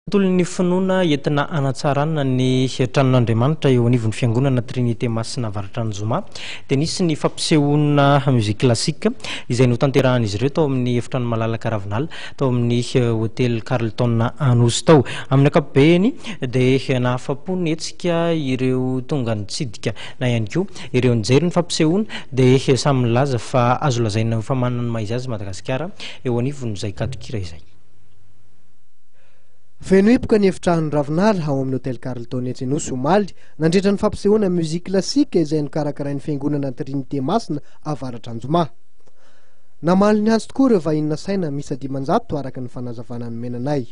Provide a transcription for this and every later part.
Tontolon'ny finoana entina hanatsarana ny tranon'Andriamanitra eo anivon'ny Fiangonana Trinite Masina Avaratr'Anjoma dia nisy ny fampisehoana musique classique izay notanterahan'izy ireo tao amin'ny efitrano malalaka Ravinala tao amin'ny Hotely Carlton Anosy tao. Amin'ny ankapobeny dia nahafa-po ny hetsika ireo tonga nitsidika na ihany koa ireo nijery ny fampisehoana dia samy nilaza fa azo lazaina ho efa manana ny maha izy azy Madagasikara eo anivon'izay gadon-kira izay. Feno hipoka ny efitrano Ravinala ao amin'ny Hotel Carlton etsy Anosy omaly, nandritra ny fampisehoana musique classique izay nokarakarain'ny Fiangonana Trinite Masina Avaratr'Anjoma. Namaly ny antso tokoa ireo vahiny nasaina miisa 500 araka ny fanazavana nomena anay.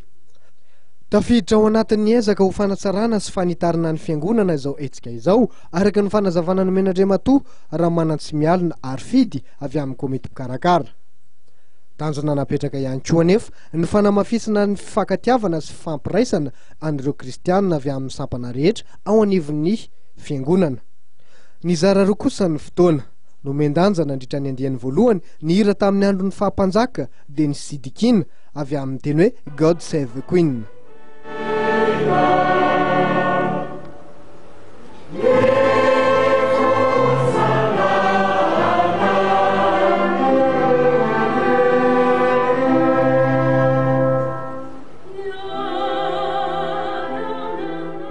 Tafiditra ao anatin'ny ezaka ho fanatsarana sy fanitarana ny fiangonana izao hetsika izao, araka ny fanazavana nomen'Andriamatoa Ramanantsimialona Harifidy avy amin'ny komity mpikarakara. Tanjona napetraka ihany koa anefa ny fanamafisana ny fifankatiavana sy fifampiraisana an'ireo kristianina avy amin'ny sampana rehetra ao anivon'ny fiangonana. Nizara roa kosa ny fotoana. Nomen-danja nandritra ny andiany voalohany ny hira tamin'ny andron'ny faha-mpanjaka dia ny Sidikina avy amin'ny teny hoe God Save the Queen.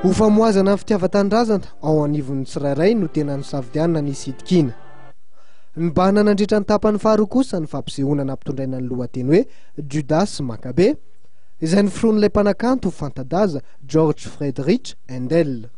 Ho famohazana ny fitiavan-tanindrazana ao anivon'ny tsirairay no tena nisafidianana ny Sidikina. Nibahana nandritra ny tapany faharoa kosa ny fampisehoana nampitondraina ny lohateny hoe Judas Makabe, izay noforonin'ilay mpanakanto fanta-daza George Friedrich Handel.